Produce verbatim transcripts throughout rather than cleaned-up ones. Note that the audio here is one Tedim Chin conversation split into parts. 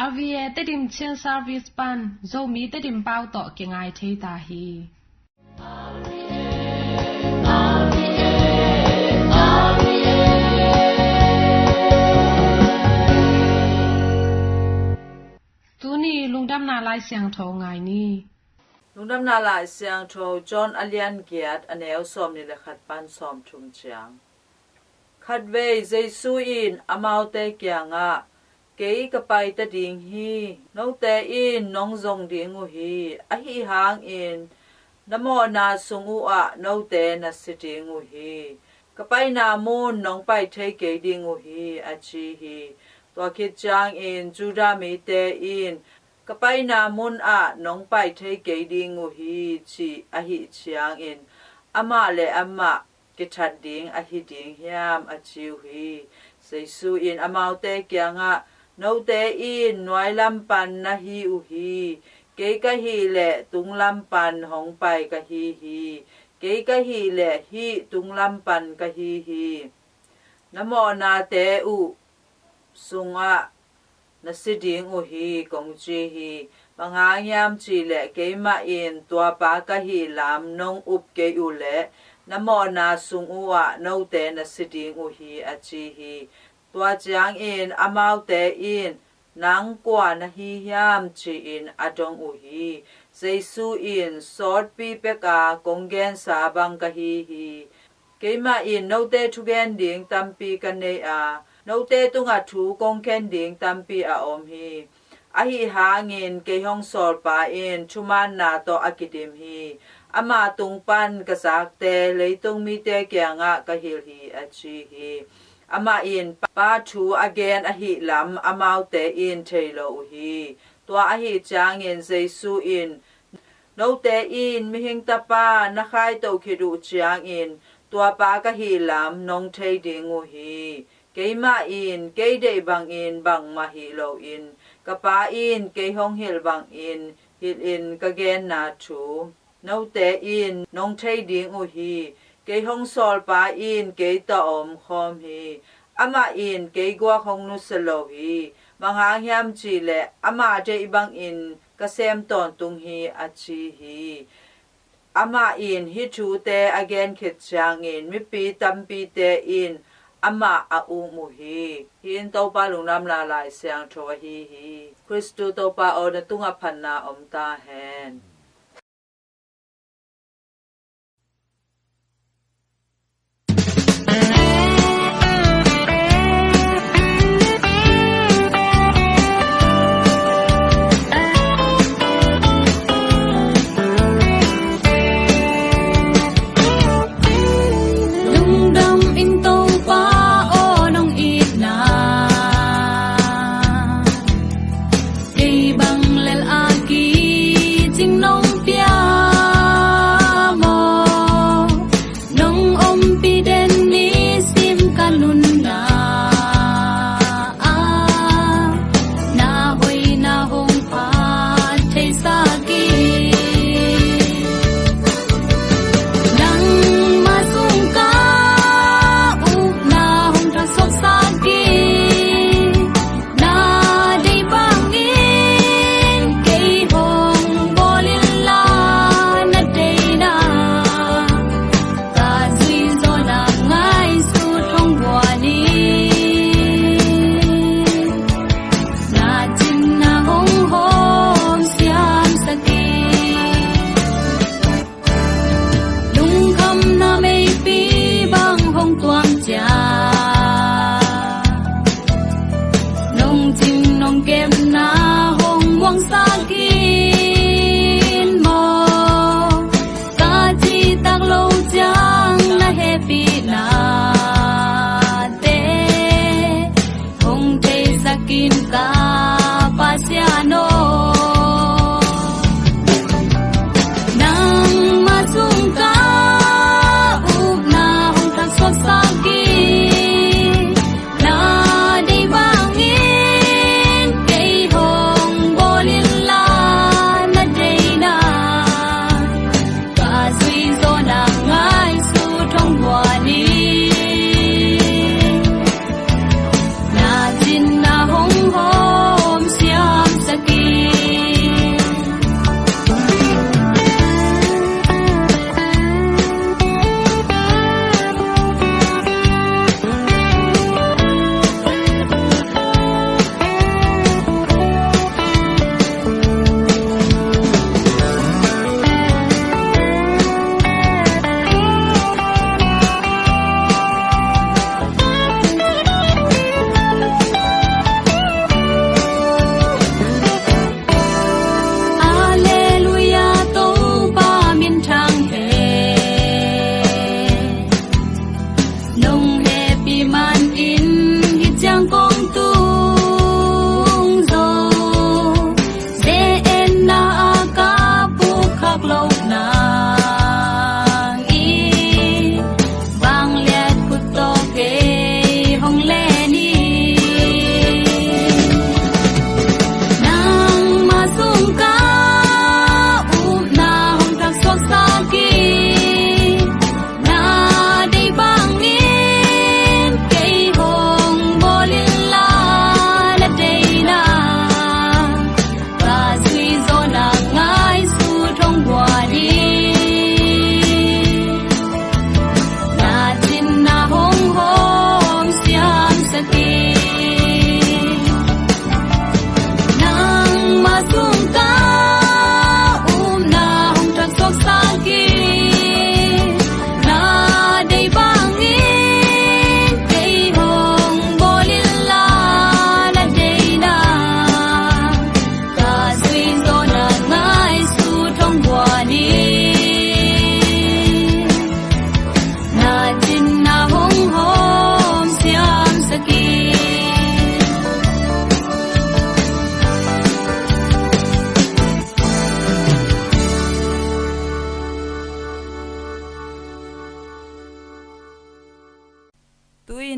R V A Tedim Chin Service pan Zomi Tedim pau tawh kingai thei ta hi. Tuni Lungdamna Lai Siangtho ngai ni. Lungdamna Lai Siangtho John a lian giat, a neu sawmnih le khat pan sawmthum ciang. Khatvei Jesu in amaute kiangah, "Kei ka pai ta ding hi, note in nong zong ding uh hi, ahi hangin na mawhna sung uhah note na si ding uh hi. Ka paina mun nong pai thei kei ding uh hi," a ci hi. Tua khit ciangin Judah mite in, "Ka paina mun ah nong pai thei kei ding uh hi," ci ahih ciangin, "Amah le amah kithat ding ahi ding hiam?" a ci uh hi. Jesu in amaute kiangah, "Note in nuai lam pan na hi uh hi, kei ka hih leh tung lam pan hong pai ka hi hi. Kei ka hih leh hih tung lam pan ka hi hi. Na mawhnate uh sungah na si ding uh hi," kong ci hi. Bang hang hiam cih leh keimah in tua Pa ka hih lam nong up kei uh leh na mawhna sung uhah note na si ding uh hi, a ci hi. Tua ciangin amaute in, "Nang kua na hi hiam?" ci-in a dong uh hi. Jesu in, "Sawtpi peka kong gensa bang ka hi hi. Keimah in note thugen ding tampi ka nei a, note tungah thu kong khen ding tampi a om hi. Ahi hangin kei hong sawlpa in thumaanna tawh a kidim hi. Ama tung pan ka zakte leitung mite kiangah ka hilh hi," a ci hi. Amah in Pa thu a gen ahi lam amaute in thei lo uh hi. Tua ahi ciangin Jesu in, "Note in Mihing Tapa na khaitoh khit uh ciangin tua Pa ka hih lam nong thei ding uh hi. Keimah in kei deih bangin bangmah hih loin, ka Pa in kei hong hilh bangin hilhin ka genna thu note in nong thei ding uh hi. Kei hong sawlpa in kei tawh a om khawm hi. Amah in kei guak hong nusia lo hi. Bang hang hiam cih leh ama deih bangin ka sem tawntung hi," a ci hi. Amah in hih thute a gen khit ciangin mipi tampite in amah a um uh hi. Hih in Topa Lungdamna Lai Siangtho ahi hi. Khristu Topa aw, na tungah phatna om ta hen. Lungdam ing Topa aw, nong itna kei bang lel a kicing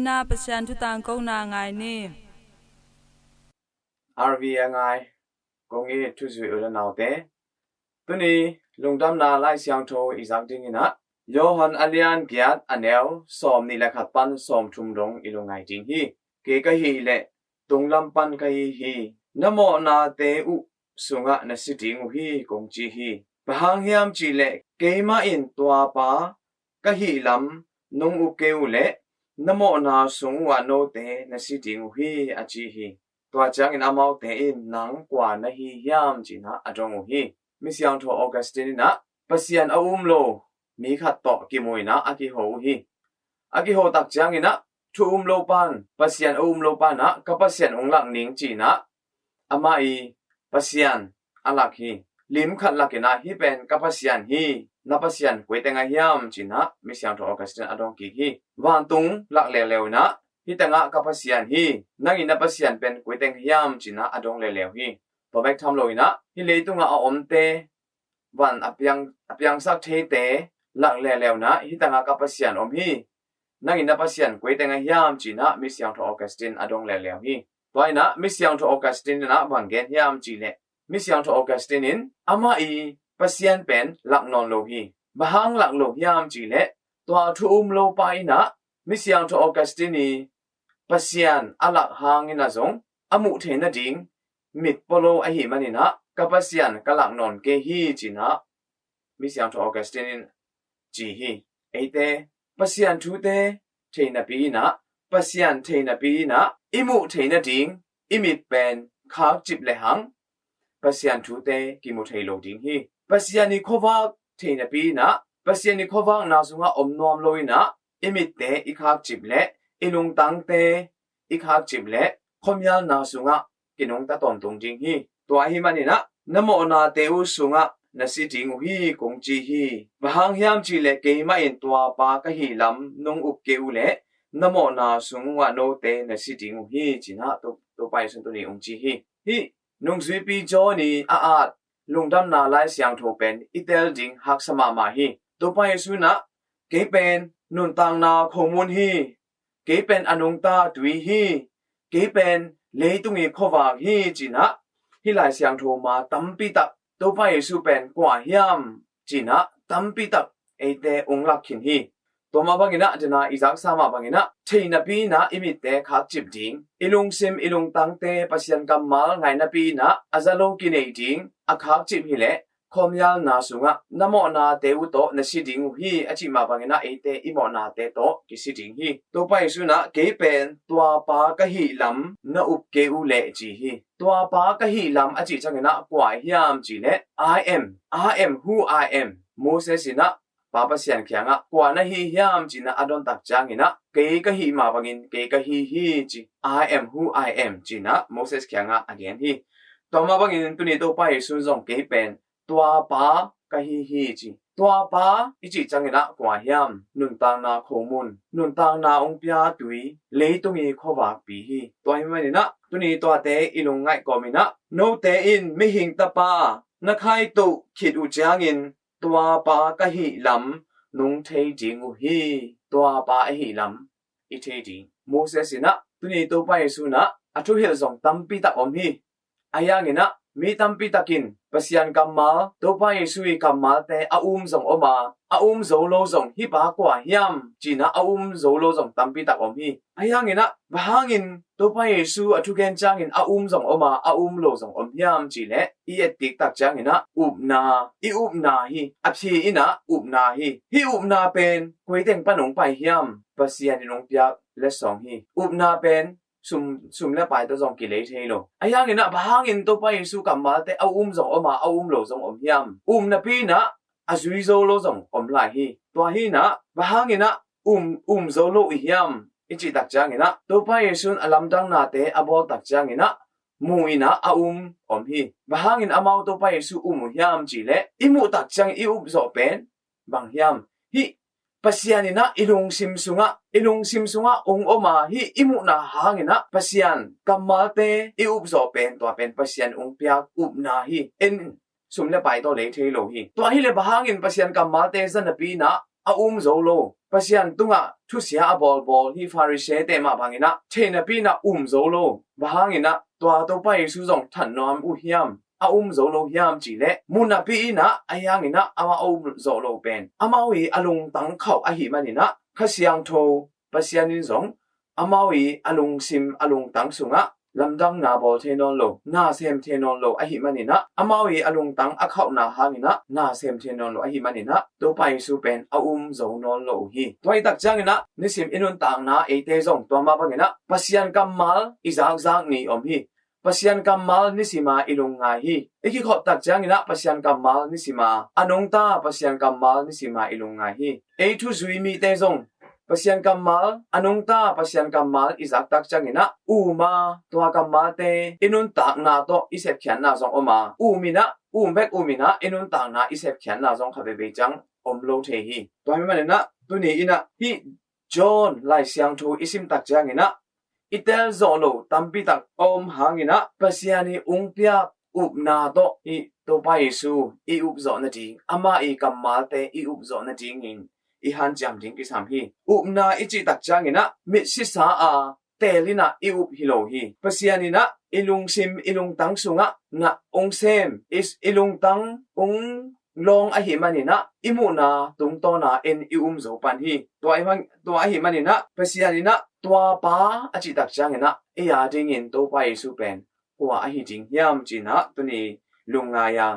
Na Pasian thu tangkona ngai ni. R V A ngai kong it thuzui u le naute, tuni lungdamna Lai Siangtho i zak dingin ah Johan a lian giat a neu sawm nih le khat pan sawm thum dong i lungngai ding hi. Kei ka hih leh tunglam pan ka hi hi. Na mawhnate uh sungah na si ding uh hi, kong ci hi. Bang hang hiam cih leh keimah in tua pa ka hih lam nong up kei uh leh na mawhna sung uhah note na si ding uh hi, a ci hi. Tua ciangin amaute in, nang kua na hi hiam, ci-in ah a dong uh hi. Misiangtho Augustine in ah Pasian a um lo mi khat tawh kimu in ah a kiho uh hi. A kiho tak ciangin ah thu um lo pan, Pasian a um lo pan ah ka Pasian ong lak ning, ci-in ah amah i Pasian a lak hi. Lim khat lakin ah, hih pen ka Pasian hi, na Pasian koi teng a hiam, ci-in ah Misiangtho Augustine a dong kik hi. Vantung lak leuleu in ah, hih tengah ka Pasian hi, nang i na Pasian pen koi teng hiam, ci-in ah a dong leuleu hi. Tua bek tham lo in ah, hih leitungah a omte van a piang, a piangsak theite lak leuleu in ah, hih tengah ka Pasian om hi, nang i na Pasian koi teng a hiam, ci-in ah Misiangtho Augustine a dong leuleu hi. Tua in ah Misiangtho Augustine in ah bang gen hiam cih leh, Misiangtho Augustine in amah i Pasian pen lak nawn lo hi. Bang hang lak lo hiam cih leh, tua thu um lo pa in ah Misiangtho Augustine i Pasian a lak hangin ah zong a muh theih nading mit pua lo ahih manin ah, ka Pasian ka lak nawn kei hi, ci-in ah Misiangtho Augustine in ci hi. Eite Pasian thute thei napi in ah, Pasian thei napi in ah i muh theih nading i mit pen khakcip lehang Pasian thute kimu thei lo ding hi. Pasian i khuavak thei napi in ah, Pasian i khuavakna sungah om nuam lo in ah i mitte i khakcip leh i lungtangte i khakcip leh khuamialna sungah kinungta tawntung ding hi. Tua ahih manin ah na mawhnate uh sungah na si ding uh hi, kong ci hi. Bang hang hiam cih leh keimah in tua pa ka hih lam nong up kei uh leh na mawhna sung uhah note na si ding uh hi, ci-in ah To, Topa Jesu in tuni ong ci hi. Hih nungzuipi John i a at Lungdamna Lai Siangtho pen i tel ding haksa mahmah hi. Topa Jesu in ah, kei pen nuntakna khomun hi, kei pen a nungta tui hi, kei pen leitung i khuavak hi, ci-in ah hih Lai Siangtho ma tampi tak Topa Jesu pen kua hiam, ci-in ah tampi tak eite ong lak khin hi. Tua mah bangin ah, dena i zaksa mah bangin ah, thei napi in ah i mitte khakcip ding, i lungsim i lungtangte Pasian kammal ngai napi in ah a za lo kinei ding, a khakcip hi leh khuamialna sungah na mawhnate uh tawh na si ding uh hi, a cih mah bangin ah eite i mawhnate tawh kisi ding hi. Topa Jesu in ah, kei pen tua pa ka hih lam na up kei uh leh, ci hi. Tua pa ka hih lam a cih ciangin ah kua hiam cih leh, I am, I am who I am. Moses in ah Pa Pasian kiangah, kua na hi hiam, ci-in ah a dong tak ciangin ah, kei ka hih mah bangin kei ka hi hi, ci. I am who I am, ci-in ah Moses kiangah a gen hi. Tua mah bangin tuni Topa Jesu in zong, kei pen tua pa ka hi hi, ci. Tua pa i cih ciangin ah kua hiam? Nuntakna khomun, nuntakna ong pia tui, leitung i khuavakpi hi. Tua ahih manin ah tuni tuate i lungngaih kawmin ah, note in mihing tapa na khaitoh khit uh ciangin tua pa ka hih lam nong thei ding uh hi. Tua pa a hih lam i thei ding. Moses in ah, tuni Topa Jesu in ah a thuhilh zong tampi tak om hi. Ahi hangin ah mi tampi takin Pasian kammal, Topa Jesu i kammalte a um zong om a, a um zo lo zong, hih pa kua hiam, ci-in ah a um zo lo zong tampi tak om hi. Ahi hangin ah, bang hangin Topa Jesu a thugen ciangin a um zong om a, a um lo zong om hiam cih leh, i et kik tak ciangin ah upna, i upna hi, a phi in ah upna hi. Hih upna pen koi teng pan ong pai hiam? Pasian in ong piak letsong hi. Upna pen sum, sum le pai tawh zong kilei thei lo. Ahi hangin ah, bang hangin Topa Jesu kammalte a um zong om a, a um lo zong om hiam? Um napi in ah a zui zo lo zong om lai hi. Tua hi in ah, bang hangin ah um, um zo lo i hiam, i cih tak ciangin ah, Topa Jesu in a lamdangnate a bawl tak ciangin ah, mu in ah a um om hi. Bang hangin amau Topa Jesu um uh hiam cih leh, i muh tak ciang i up zawh pen bang hiam? Hih Pasian in ah i lungsim sungah, i lungsim sungah ong om a, hih i muhna hangin ah Pasian kammalte i up zawh pen, tua pen Pasian ong piak upna hi. En sum le pai tawh lei thei lo hi. Tua hi leh bang hangin Pasian kammalte za napi in ah a um zo lo, Pasian tungah thusia a bawlbawl hih Pharisee-te mah bangin ah thei napi-in ah um zo lo. Bang hangin ah tua Topa Jesu zong that nuam uh hiam? A um zo lo hiam cih leh, mu napi-in ah, ahi hangin ah amah a um zawh loh pen amau i a lungtang khauh ahih manin ah, Kha Siangtho Pasian in zong amau i a lungsim a lungtang sungah lamdangna bawl thei nawn lo, na sem thei nawn lo ahih manin ah, amau i a lungtang a khauhna hangin ah na sem thei nawn lo ahih manin ah, Topa Jesu pen a um zo nawn lo uh hi. Tua hi tak ciangin ah nisim i nuntakna eite zong tua mah bangin ah Pasian kammal i zakzak ni om hi. Pasian kammal nisima i lungngai hi. I kikhop tak ciangin ah Pasian kammal nisima a nungta, Pasian kammal nisima i lungngai hi. Ei thuzui mite zong Pasian kammal a nungta, Pasian kammal i zak tak ciangin ah um a, tua kammalte i nuntakna tawh i sepkhiatna zong om a, um in ah, um bek um in ah i nuntakna i sepkhiatna zong kha veivei ciang om lo thei hi. Tua hi manin ah tuni in ah hih John Lai Siangtho i sim tak ciangin ah i tel zawh lo tampi tak a om hangin ah, Pasian i hong piak upna tawh i Topa Jesu i up zawh nading, amah i kammalte i up zawh nadingin i hanciam ding kisam hi. Upna i cih tak ciangin ah mit sisa a teel in ah i up hi lo hi. Pasian in ah i lungsim i lungtang sungah na hong sem, i, i lungtang hong lawng ahih manin ah i muhna tungtawn in i um zo pan hi. Tua ahih man, tua ahih manin ah Pasian in ah tua pa a cih tak ciangin ah ei a dingin Topa Jesu pen kua ahi ding hiam ci-in ah tuni lungngai a,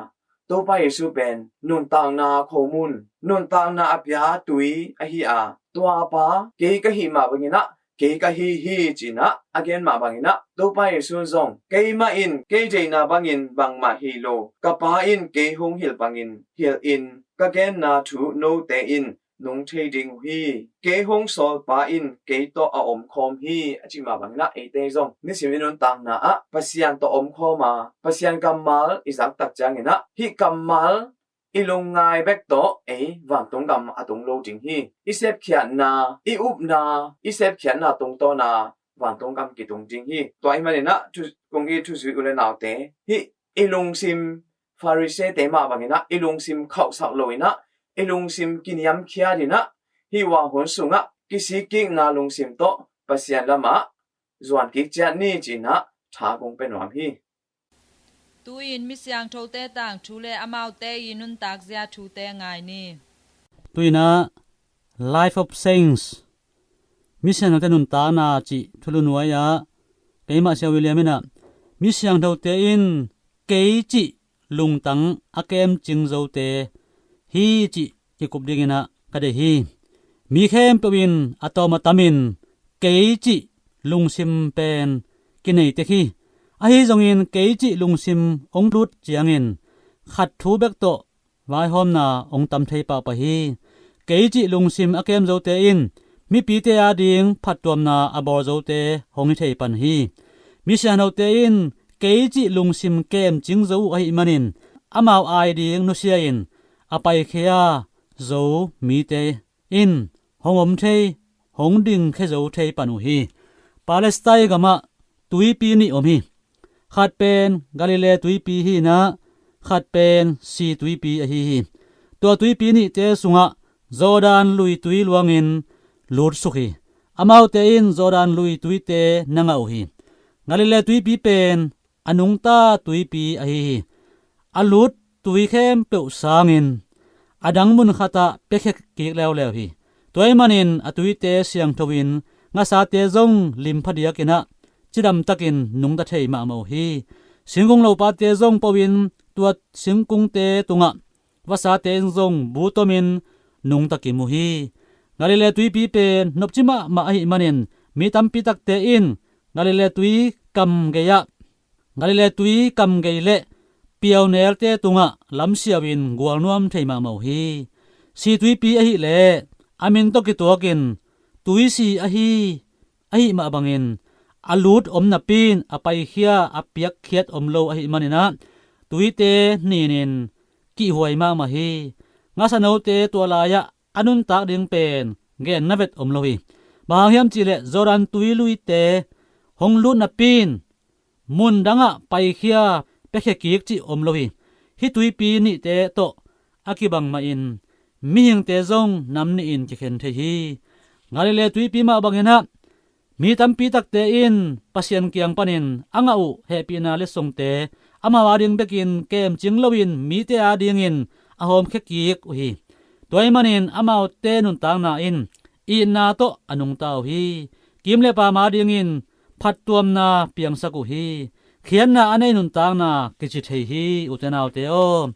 Topa Jesu pen nuntakna khomun, nuntakna a pia tui ahi a, tua pa kei ka hih mah bangin ah kei ka hi hi ci-in ah a gen mah bangin ah, Topa Jesu zong keimah in kei deihna bangin bangmah hi lo, ka Pa in kei hong hilh bangin hilh in, ka genna thu note in nung thei ding uh hi. Kei hong sawl pa in kei tawh a omkhawm hi, a cih mah bangin ah eite zong nisim i nuntakna ah Pasian tawh omkhawm a, Pasian kammal i zak tak ciangin ah hih kammal i lungngai bek tawh ei vantung gam a tung lo ding hi. I sepkhiatna, i upna, i sepkhiatna tungtawn a vantung gam kitung ding hi. Tua ahih manin ah thu, kong it thuzui u le naute, hih i lungsim Pharisee-te mah bangin ah i lungsim khauhsak lo in ah, i lungsim kiniamkhiat in ah, hih vanghun sungah kisikkikna lungsim tawh Pasian lamah zuan kik ciat ni ci-in ah tha kong pia nuam hi. Tu-in mi siangthote tangthu le amaute i nuntakzia thute ngai ni. Tu-in ah Life of Saints, mi siangthote nuntakna cih thulu nuai-ah keimah Sia William in ah, mi siangthote in kei cih lungtang a kemcing zote hi cih kikup dingin ah ka deih hi. Mi khempeuh in a tawm a tamin kei cih lungsim pen kinei tek hi. Ahi zongin kei cih lungsim hong lut ciangin khat thu bek tawh vaihawmna hong tam thei pahpah hi. Kei cih lungsim a kem zote in mipite ading phattuamna a bawl zote hong hi thei pan hi. Mi siangthote in kei cih lungsim kemcing zo uh ahih manin amau ai ding nusia in a paikhia zo mite in hong om thei, hong dingkhia zo thei pan uh hi. Palestine gamah tuipi nih om hi. Khat pen Galilee tuipi hi-in ah, khat pen Si tuipi ahi hi. Tua tuipi nihte sungah Jordan lui tui luangin lutsuk hi. Amaute in Jordan lui tuite na ngah uh hi. Galilee tuipi pen a nungta tuipi ahi hi. A lut tui khempeuh sangin a dang mun khatah piakhia kik leuleu hi. Tua ahih manin a tuite siangtho in ngasate zong limphadiakin ah cidamtakin nungta thei mahmah uh hi. Singkung lopate zong po-in tua singkungte tungah vasate in zong bu tomin nungta kim uh hi. Galilee tuipi pen nopci mahmah ahih manin mi tampi takte in Galilee tui kam gei-ah, Galilee tui kam gei le piaunelte tungah lamsiau in gualnuam thei mahmah uh hi. Si tuipi ahih leh a min tawh kituakin tuisi ahi, ahih mah bangin a lut om napi-in a paikhia a piakkhiat om lo ahih manin ah tuite ninin kihhuai mahmah hi. Ngasanote tua lai-ah a nuntak ding pen genna vet om lo hi. Bang hang hiam cih leh Jordan tui luite hong lut napi-in mun dangah paikhia piakhia kik cih om lo hi. Hih tuipi nihte tawh a kibang mahin mihingte zong nam nihin kikhen thei hi. Galilee tuipi mah banginah mi tampi takte in Pasian kiang panin a ngah uh hehpihna letsongte amau ading bekin kemcing loin mite adingin a hawmkhia kik uh hi. Tua ahih manin amaute nuntakna in itna tawh a nungta uh hi. Kim le paam adingin phattuamna piangsak uh hi. Khiatna a nei nuntakna kici thei hi, ute naute aw.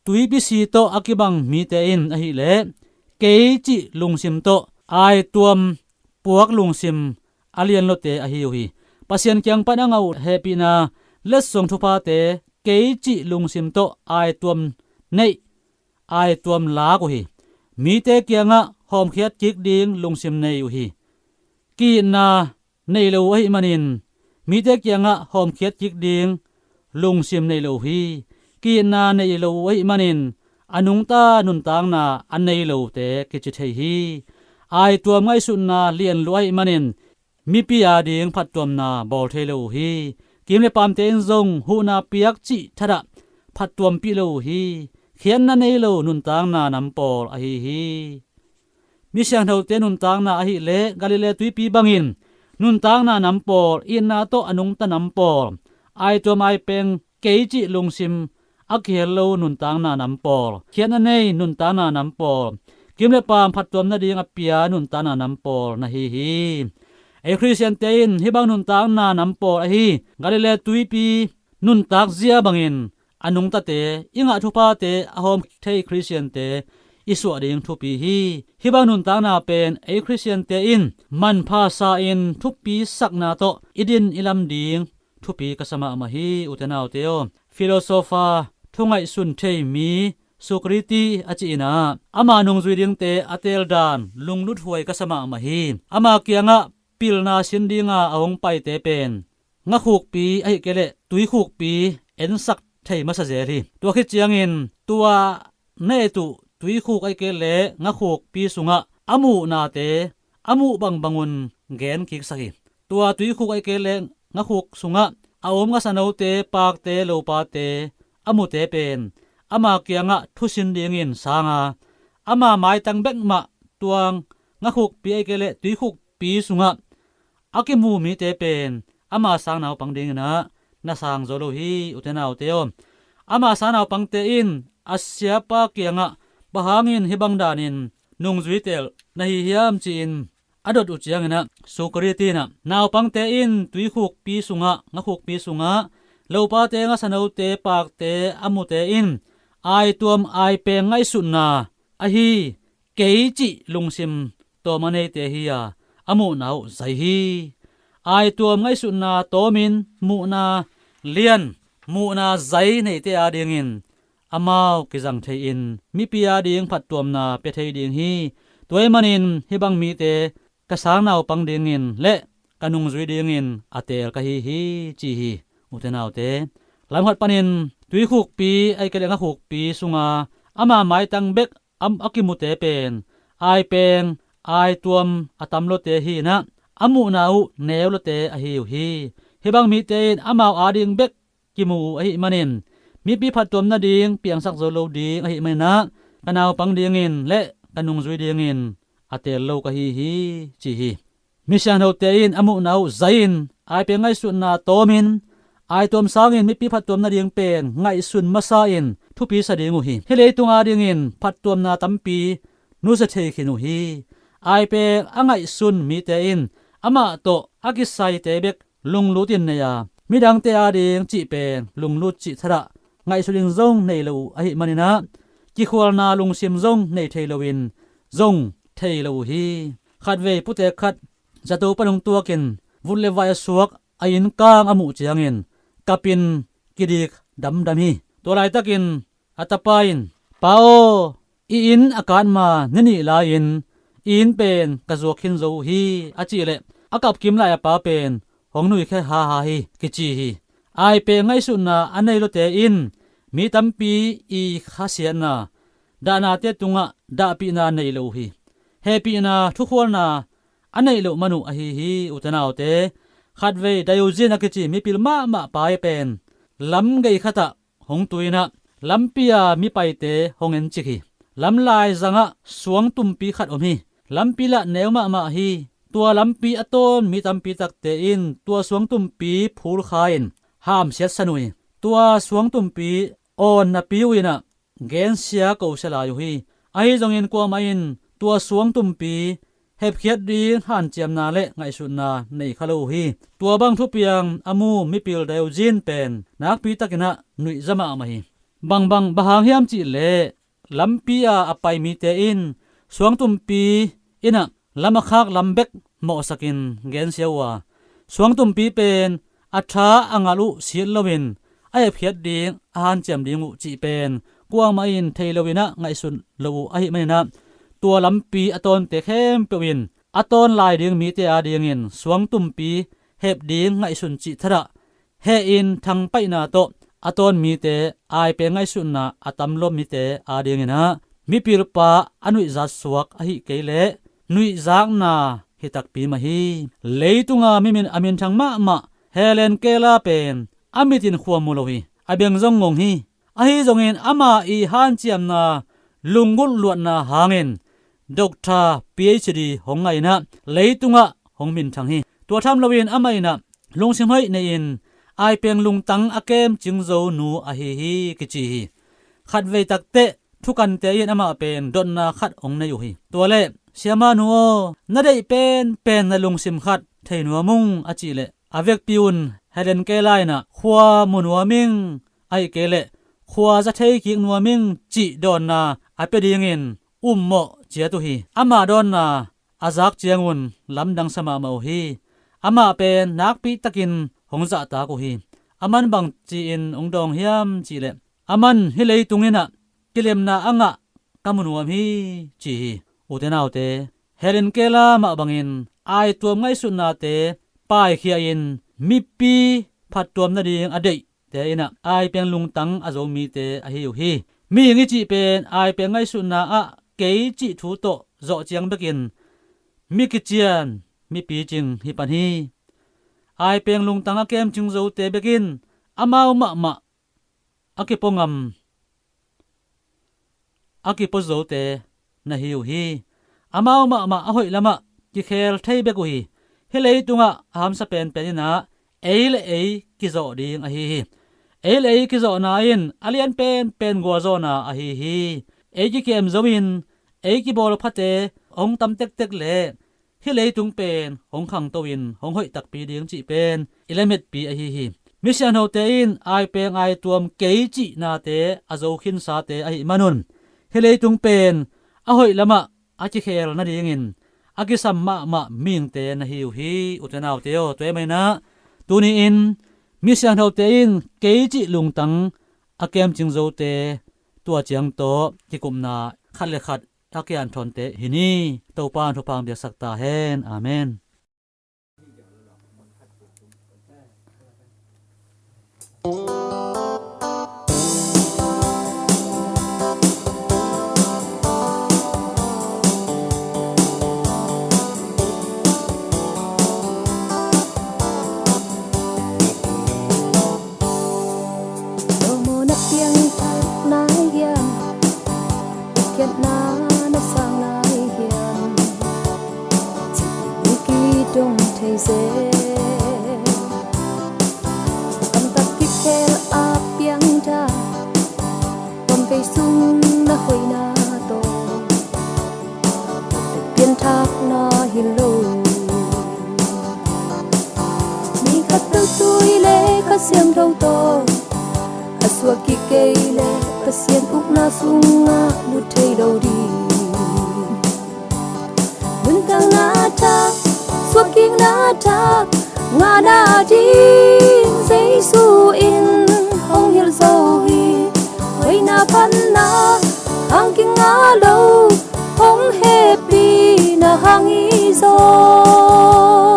Tuipi si tawh a kibang mite in ahileh kei cih lungsim tawh aituam puak lungsim a lianlawte ahi uh hi. Pasian kiang pan a ngah uh hehpihna letsong thuphate kei cih lungsim tawh aituam neih, aituam lak uh hi. Mite kiangah hawmkhiat kik ding lungsim nei uh hi. Ki-itna nei lo uh ahih manin mite kiangah hawmkhiat kik ding lungsim nei lo uh hi. Ki-itna nei lo uh ahih manin a nungta nuntakna a nei lote kici thei hi. Aituam ngaihsutna lian lua ahih manin mipi ading phattuamna bawl thei lo uh hi. Kim le paamte in zong huhna piak cih thadah phattuampih lo uh hi. Khiatna nei lo nuntakna nam pawl ahi hi. Mi siangthote nuntakna ahileh Galilee tuipi bangin nuntakna nam pawl, itna tawh a nungta nam pawl, aituam aipeng kei cih lungsim a kihel lo nuntakna nam pawl, khiatna nei nuntakna nam pawl, kim le paam phattuam nading a pia nuntakna nam pawl na hi hi. Ei Khristiante in hih bang nuntakna nam pawl ahi Galilee tuipi nuntak zia bangin a nungtate, i ngah thuphate a hawm thei Khristiante i suah ding thupi hi. Hih bang nuntakna pen ei Khristiante in manpha sa-in thupi sakna tawh i din i lam ding thupi ka sa mahmah hi, ute naute aw. Philosopher, thungaihsun thei mi Socrates a cih inah ama nungzui dingte a teeldan lunglut huai ka sa mahmah hi. Ama kiangah pilna sin dinga a hong paite pen ngakhukpi ahih kei leh tuikhukpi ensak thei masa zel hi. Tua khit ciangin tua na et uh tuikhuk ahih kei leh ngakhukpi sungah a muhnate a muh bangbangun gen kiksak hi. Tua tuikhuk ahih kei leh ngakhuk sungah a om ngasanote, pakte, lopate a mute pen ama kiangah thusin dingin sanga ama maitang bek mah tua ngakhukpi ahih kei leh tuikhukpi sungah a kimu mite pen ama sang naupang dinginah na sang zo lo hi, ute naute aw. Ama sang naupangte in a siapa kiangah bang hangin hih bang danin nungzuitel na hi hiam ci-in a dot uh cianginah Socrates inah naupangte in tuikhukpi sungah, ngakhukpi sungah lopate, ngasanote, pakte a mute in aituam aipeng ngaihsutna ahi kei cih lungsim tawm a neite hi a, a muhna uh zai hi. Aituam ngaihsutna tawmin muhna lian, muhna zai neite adingin amau kizang thei-in mipi ading phattuamna pia thei ding hi. Tua ahih manin hih bang mite ka sang naupang dingin le ka nungzui dingin a teel ka hi hi, ci hi, ute naute. Lamkhat panin tuikhukpi ahih kei leh ngakhukpi sunga ama maitang bek a, a kimute pen aipeng aituam a tam lote hi inah a muhna uh neu lote ahi uh hi. Hih bang mite in amau ading bek kimu uh ahih manin mipi phattuam nading piangsak zo lo ding ahih maninah ka naupang dingin le ka nungzui dingin a teel lo ka hi hi, ci hi. Mi siangthote in a muhna uh zai-in aipeng ngaihsutna tawmin aituam sangin mipi phattuam nading pen ngaihsun masa-in thupi sa ding uh hi. Hih leitung adingin phattuamna tampi nusia thei khin uh hi. Aipeng a ngaihsun mite in amah tawh a kisaite bek lunglut in nei a, midangte ading cih pen lunglut cih thadah ngaihsut ding zong nei lo uh ahih maninah kikhualna lungsim zong nei thei loin zong thei lo uh hi. Khatvei putek khat zato pan hong tuakin vut le vai a suak a inn kang a muh ciangin kapin kidik damdam hi. Tua laitakin a tapa in, "Pa aw, i inn a kat ma ni nih lai-in i inn pen ka zuak khin zo uh hi," a cih leh a kapkim lai a pa pen hong nuikhia haha hi, kici hi. Aipeng ngaihsutna a nei lote in mi tampi i khasiatna, dahnate tungah dahpihna nei lo uh hi. Hehpihna, thukhualna a neih loh man uh ahi hi, ute naute. Khatvei Diogen a kici mipil mahmah pa pen lam gei khatah hong tu inah lampi-a mipaite hong encik hi. lamlai zangah suangtumpi khat om hi. Lampi lah neu mahmah hi. Tua lampi a tawn mi tampi takte in tua suangtumpi phulkha in hamsiatsan uh hi. Tua suangtumpi awn napi uh in ah gensia kosia lai uh hi. Ahi zongin kuamah in tua suangtumpi hepkhiat ding hanciamna le ngaihsutna nei kha lo uh hi. Tua bang thupiang a mu mipil deuh zin pen nakpi takin ah nuihza mahmah hi. Bangbang bang hang hiam cih leh lampi a a pai mite in suangtumpi in ah lam a khak lam bek mawhsakin gensia uh a, suangtumpi pen a tha a ngalh uh sit loin a hepkhiat ding a hanciam ding uh cih pen kuamah in thei loin ah ngaihsun lo uh ahih manin ah tua lampi a tawnte khempeuh in a tawn lai ding mite adingin suangtumpi hep ding ngaihsun cih thadah hehin thangpaihna tawh a tawn mite aipeng ngaihsutna a tam lom mite adingin ah mipilpa a nuihzat suak ahih kei leh nuihzakna hi takpi mah hi. Leitunga mimin a minthang mahmah Helen Keller pen a mitin khua mu lo hi. A beng zong ngong hi. Ahi zongin ama i hanciamna lunggulh luatna hangin Doctor P H D hong ngah in ah leitungah hong minthang hi. Tua tham loin amah in ah lungsim hoih nei-in aipeng lungtang a kemcing zo nu ahi hi kici hi. Khatvei takteh thukante in amah pen dotna khat hong nei uh hi. Tua leh, "Siamah nu aw, na deih penpen na lungsim khat thei nuam ung," a cih leh a vekpi un Helen Keller in ah, "Khua mu nuam ing, ahih kei leh khua za thei kik nuam ing," cih dawnna a pia dingin ummawh ciat uh hi. Ama dawnna a zak ciangun lamdang sa mahmah uh hi. Amah pen nakpi takin hong zahtak uh hi. Aman bang ci-in hong dawng hiam cih leh, "Aman hih leitung in ah kilemna a ngah ka mu nuam hi," ci hi. Ute naute, Helen Keller mah bangin aituam ngaihsutnate paikhia-in mipi phattuam nading a deihte in ah aipeng lungtang a zo mite ahi uh hi. Mihing i cih pen aipeng ngaihsutna ah kei cih thu tawh zawh ciang bekin mi kician mi picing hi pan hi. Aipeng lungtang a kemcing zote bekin amau mahmah a kipua ngam, a kipua zote na hi uh hi. Amau mahmah a hoih lamah kikhel thei bek uh hi. Hih leitungah a hamsa penpen in ah ei le ei kizawh ding ahi hi. Ei le ei kizawhna in a lian penpen gualzawhna ahi hi. Ei kikem zo in ei kibawl phate hong tam tektek leh hih leitung pen hong khangto in hong hoih takpi ding cih pen i lametpi ahi hi. Misiangthote in aipeng aituam kei cihnate a zo khinsate ahih manun hih leitung pen a hoih lamah a kikhel nadingin a kisam mahmah mihingte na hi uh hi. Ute naute aw, tua ahih manin ah tuni-in misiangthote in kei cih lungtang a kemcing zote tua ciang tawh kikupna khat le khat a kianthonte hi ni. Topa in thupha hong piaksak ta hen. Amen. Lawmawhna piangthak nai hiam? Hotkhiatna na sang nai hiam? Cih mi kidong thei zel. Kamtak kikhel a piangthak, pamvei sung na hoihna tawh pianthakna hi lo. Mi khat peuh tui le Kha Siangtho tawh a suah kik kei leh Pasian ukna sungah lut thei lo ding. Nuntakna thak, suahkikna thak ngahna ding Jesu in hong hilh zo hi. Hoihna phatna hang kingah lo, hong hehpihna hang hi zaw.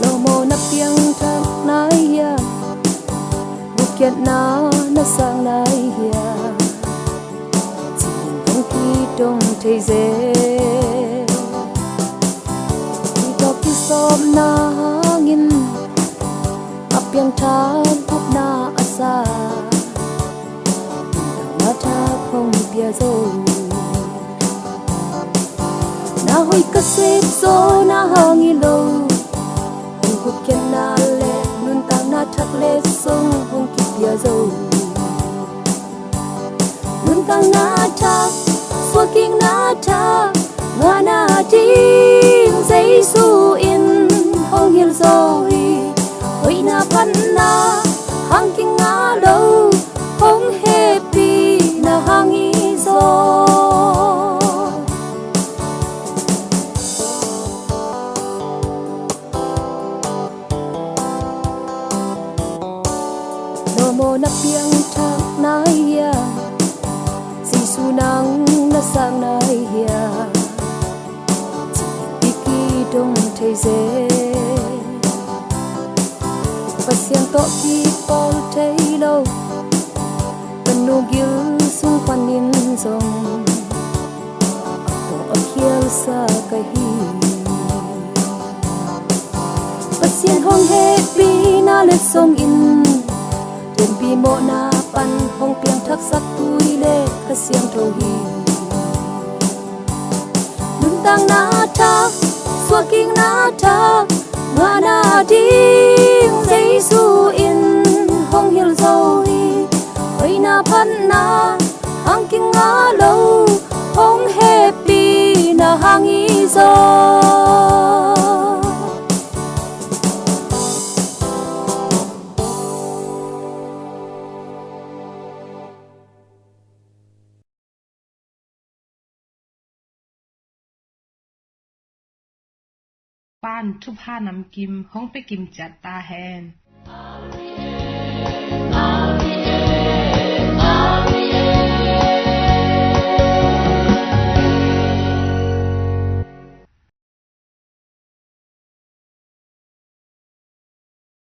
Lawmawhna piangthak nai hiam? Hotkhiatna na sang nai hiam? Cih in hong kidong thei zel. Kei tawh kisawmna hangin a piangthak gupna a sa, nuntakna thak hong pia zo. Na hoih ka sep zaw na hang hi lo. Hong gupkhiatna le nuntakna thak le song hong kipia zo. Nuntakna thak, suahkikna thak, ngahna ding Jesu in hong hilh zo hi. Hoihna phatna hang kingah lo, hong hehpihna hang hi zaw. Lawm aw, na piangthak nai hia? Jesu nang na sak nai hia? Cih bek i dong thei zel. Pasian tawh kipawl thei lo, ka nu gil sung panin zong a tawh a khialsa ka hi. Pasian hong hehpihna le song in, lianpi mawhna pan hong piangthaksak tui le Kha Siangtho hi. Nuntakna thak, suahkikna thak, ngahna ding Jesu in hong hilh zo hi. Hoihna phatna hang kingah lo, hong hehpihna hang hi zaw. Pa'n thupha namkim hong pia kim ciat ta hen.